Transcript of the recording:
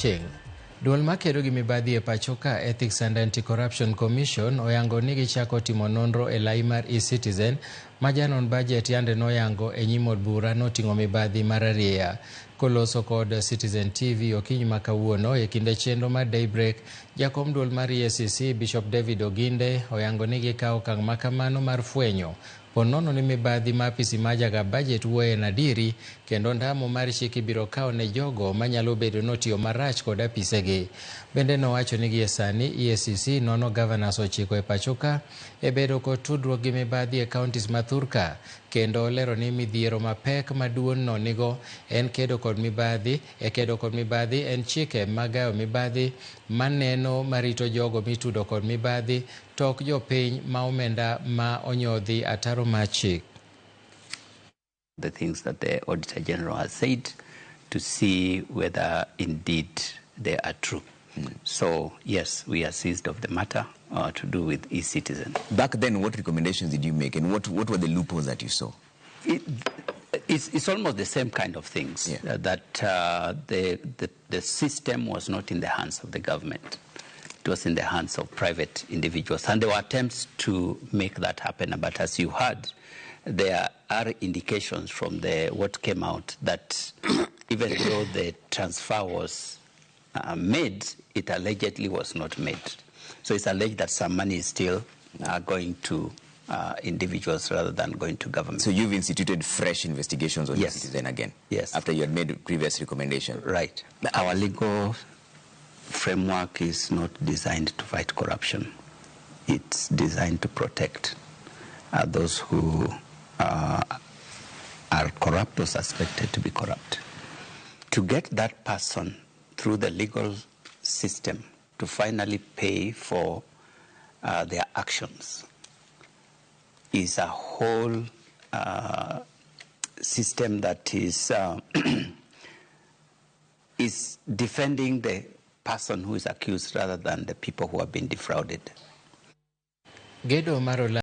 Chieng'. Duol makedo gi mibadhi e pacho ka Ethics and Anti-Corruption Commission oyango ni gichako timo nonro e lai mar eCitizen ma janon budget yande noyango e nyim od bura noting'o mibadhi mararieya. Koloso kod Citizen TV okinyi ma kawuono e kinde chenro mar Daybreak, jakom duol mar EACC Bishop David Oginde oyango ni gikawo okang' makamano mar fwenyo ponono ni mibadhi ma apisi ma jaga budget wuoye en adieri kendo ndamo mar chik ibiro kawo ne jogo manyalo bedo notiyo marach kod apisegi. Bende nowacho ni gie sani EACC nono governors 9 e pacho ka e bedo kod tudruok gi mibadhi e counties ma thurka kendo olero ni midhiero mapek maduong' no nigo en kedo kod mibadhi e kedo kod mibadhi en chike magayo mibadhi maneno marito jogo mitudo kod mibadhi to ok jopiny ma omenda ma onyodhi ataro mar chik. The things that the Auditor General has said to see whether indeed they are true. So, yes, we are seized of the matter to do with eCitizen. Back then, what recommendations did you make and what were the loopholes that you saw? It's almost the same kind of things, that the system was not in the hands of the government. It was in the hands of private individuals. And there were attempts to make that happen. But as you heard, there are indications from what came out that even though the transfer was made, it allegedly was not made. So it's alleged that some money is still going to individuals rather than going to government. So you've instituted fresh investigations on Yes. eCitizen again? Yes. After you had made previous recommendations? Right. Our legal framework is not designed to fight corruption. It's designed to protect those who are corrupt or suspected to be corrupt. To get that person through the legal system to finally pay for their actions is a whole system that is defending the person who is accused rather than the people who have been defrauded. Gedo mar